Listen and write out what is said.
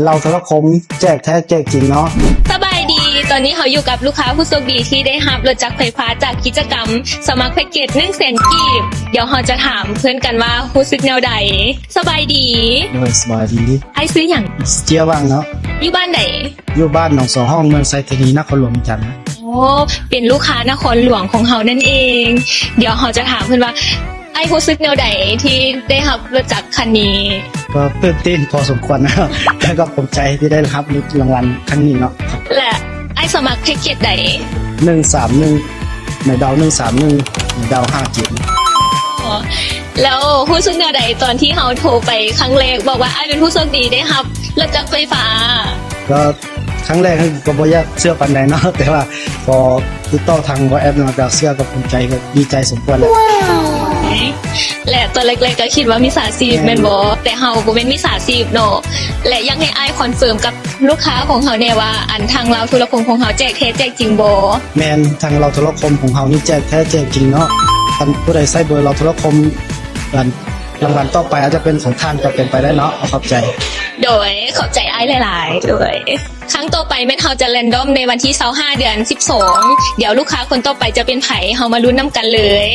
ເຫຼົ້າໂທລະຄົມແຈກແທ້ແຈກຈິງເນາະ. ສະບາຍດີ, ຕອນນີ້ເຮົາຢູ່ກັບລູກຄ້າຜູ້ໂຊກດີທີ່ໄດ້ຮັບລົດຈັກໄຟຟ້າຈາກກິດຈະກຳສະໝັກແພັກເກດໜຶ່ງແສນກີບ. ດຽວເຮົາຈະຖາມເພິ່ນກັນວ່າຮູ້ສຶກແນວໃດ. ສະບາຍດີ. ໂດຍ ສະບາຍດີ. ອ້າຍຊື່ຫຍັງ? ເຈຍຫວັງເນາະ. ຢູ່ບ້ານໃດ? ຢູ່ບ້ານໜອງສອງຫ້ອງ ເມືອງໄຊທານີ ນະຄອນຫຼວງວຽງຈັນ. ໂອ້ ເປັນລູກຄ້ານະຄອນຫຼວງຂອງເຮົານັ້ນເອງ. ດຽວເຮົາຈະຖາມເພິ່ນວ່າ ອ້າຍຮູ້ສຶກແນວໃດທີ່ໄດ້ຮັບລົດຈັກຄັນນີ້? ກໍຕື່ນເຕັ້ນພໍສົມຄວນນະ ແລ້ວກໍພູມໃຈທີ່ໄດ້ຮັບລາງວັນຄັ້ງນີ້ເນາະ. ແລະ ອ້າຍສະໝັກແພັກເກດໃດ? ໜຶ່ງສາມໜຶ່ງ ໃນດາວໜຶ່ງສາມໜຶ່ງ ໃນດາວຫ້າເຈັດ. ອໍ ແລ້ວຮູ້ສຶກແນວໃດຕອນທີ່ເຮົາໂທໄປຄັ້ງແລກ ບອກວ່າອ້າຍເປັນຜູ້ໂຊກດີໄດ້ຮັບລົດຈັກໄຟຟ້າ? ກໍ ຄັ້ງແລກກໍບໍ່ຢາກເຊື່ອປານໃດເນາະ ແຕ່ວ່າພໍຕິດຕໍ່ທາງ WhatsApp ມາກໍເຊື່ອ ກໍພູມໃຈ ກໍດີໃຈສົມຄວນແຫຼະ. ແລະ ຕອນແລກໆກໍຄິດວ່າມິດສາຊີບແມ່ນບໍ່? ແຕ່ເຮົາບໍ່ແມ່ນມິດສາຊີບເນາະ. ແລະ ຢາກໃຫ້ອ້າຍຄອນເຟີມກັບລູກຄ້າຂອງເຮົາແດ່ວ່າ ອັນທາງລາວໂທລະຄົມຂອງເຮົາແຈກແທ້ແຈກຈິງບໍ່? ແມ່ນ, ທາງລາວໂທລະຄົມຂອງເຮົານີ້ແຈກແທ້ແຈກຈິງເນາະ. ຄັນຜູ້ໃດໃຊ້ເບີລາວໂທລະຄົມ ອັນ ລາງວັນຕໍ່ໄປອາດຈະເປັນຂອງທ່ານກໍເປັນໄປໄດ້ເນາະ. ຂອບໃຈ. ໂດຍ ຂອບໃຈອ້າຍຫຼາຍໆ. ໂດຍ ຄັ້ງຕໍ່ໄປແມ່ນເຮົາຈະແຣນດອມໃນວັນທີຊາວຫ້າ ເດືອນສິບສອງ. ດຽວລູກຄ້າຄົນຕໍ່ໄປຈະເປັນໃຜ ເຮົາມາລຸ້ນນຳກັນເລີຍ.